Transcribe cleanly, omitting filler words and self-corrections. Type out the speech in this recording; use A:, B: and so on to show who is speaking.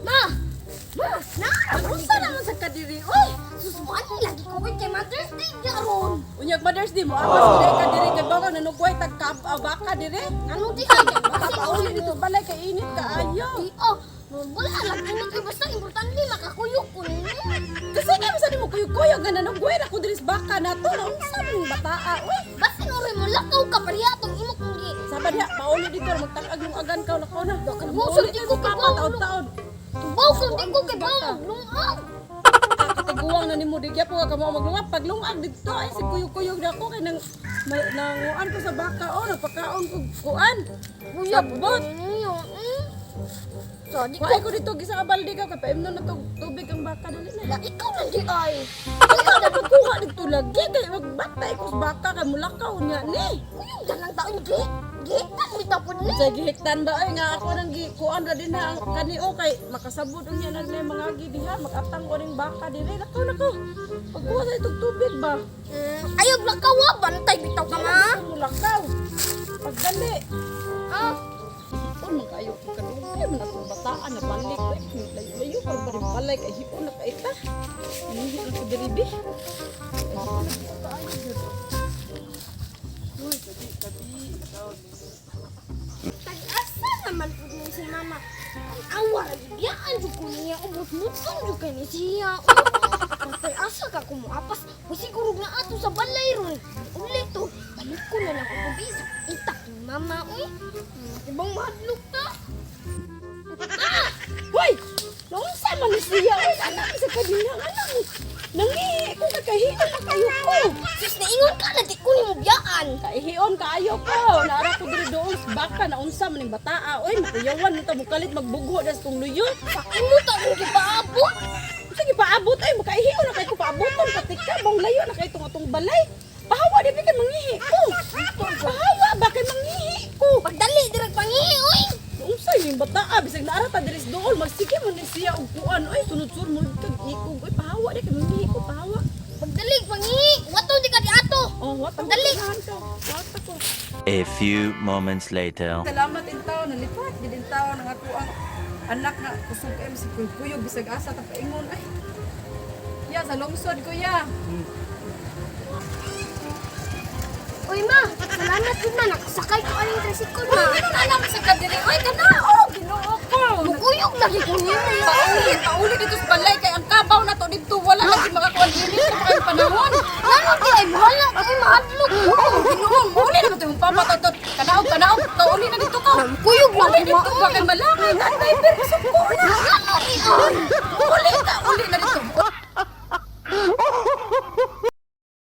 A: Ma! Ma! Naa!
B: Unsa naman sa kadiri oy?
A: Suswani lagi ko kay Mother's Day karon.
B: Unyag Mother's Day mo apas diri ka diri kay baka nanugway tag baka diri.
A: Ano di kay
B: Pauli dito balay kay init kaayo.
A: Di oh, wala lang init kay basta importante makakuyog ko ninyo.
B: Kasi kay mo sa nimo kuyog-kuyog nga nanugway ra ko diri sa baka nato. Unsa man bataa oy?
A: Basta ori mo lakaw ka pareha tong imo kung gi.
B: Sama diha, pauli dito magtangag yung agan ka lakaw na.
A: Busog di ko
B: papa
A: kabaw.
B: taon-taon.
A: Tubaw sa di ko kay bawo maglungag.
B: Katiguang na nimo di gyapon ka kamo maglungag paglungag didto ay si kuyog-kuyog na ako kay nang nanguan ko sa baka oh nagpakaon ko kuan. Sabot.
A: Ninyo. So di ko
B: Kuan ko dito gisa ka balde ka kay paimnon na tog tubig ang baka dali na.
A: La, ikaw lang di ay.
B: Ikaw na pagkuha dito lagi kay magbatay ko sa baka kay mulakaw niya ni.
A: Kuyog na lang taon gi. Gi tan mitapon ni.
B: Sa gihiktan ba ay nga ako nang gikuan ra din na ang kani o kay makasabot unya na nila mga agi diha magatang ko ning baka dire nako nako. Pagkuha sa itong tubig ba?
A: Ayaw lakaw ah, bantay bitaw ka ma.
B: Mulakaw. Pagdali.
A: Ah,
B: Ipon man kayo ko kadugay man akong bataan na balik ko. Layo pa ba rin balay kay hipon na kaita. Nihi lang ko diri bi. Ay, hipon na ko kaayo gyud. Uy, kabi kabi.
A: Tag-asa naman po ni si mama. Ang awa ra gibiyaan jud ko niya ubos-mutong jud kay ni siya. Patay asa ka kumuapas. Wa siguro nga ato sa balay ron. Uli to, balik ko na lang ako bisa. Itak ni mama uy. Ibang mahadlok ta.
B: Hoy! Naunsa man ni siya? Uy, anak sa kadina. Anak mo. Nangihi ko kakahiyon na kayo ko.
A: Sus, naingon ka na di ko nimo biyaan.
B: Kaihion kaayo ko. Naara ko diri doon sa baka na unsa man ning bataa. Oy, makuyawan mo ta mukalit magbugho das tong luyo.
A: Sa imo ta akong gipaabot.
B: Sige paabot ay makaihion na kay ko paaboton pati ka bang layo na kay tong atong balay. Pahawa di ba kay mangihi ko. Pahawa ba kay mangihi ko.
A: Pagdali dirag pangihi uy.
B: Unsa yung bataa bisag naara ta diri sa dool magsige man ni siya og kuan oy sunod-sunod mo kag ikog oy pahawa di kay mangihi ko pahawa.
A: Pagdali pangihi. Wato di ka di ato.
B: Oh, what
A: Dali.
B: What ko.
C: A few moments later.
B: Salamat in taon nalipat gid in taon ang ako ang anak nga kusog kay si kuyog bisag asa ta paingon ay. Ya sa lungsod ko ya.
A: Uy ma, salamat jud ma nakasakay ko aning tricycle ma.
B: Ano na alam sa kadiri oy kana oh Ginoo ko.
A: Mukuyog lagi ko nimo.
B: Pauli, pauli dito sa balay kay ang kabaw na to dito wala lagi makakuan dinit sa kay panahon.
A: Ngano di ay bahala kay mahadlok ko.
B: Ginoo, muli na to yung papa to to. Kanaog, kanaog, kauli na dito ka.
A: Kuyog
B: Uli
A: lagi ma.
B: dito ba kay malaki ang driver suko na.
A: Ngano di ay?
B: Uli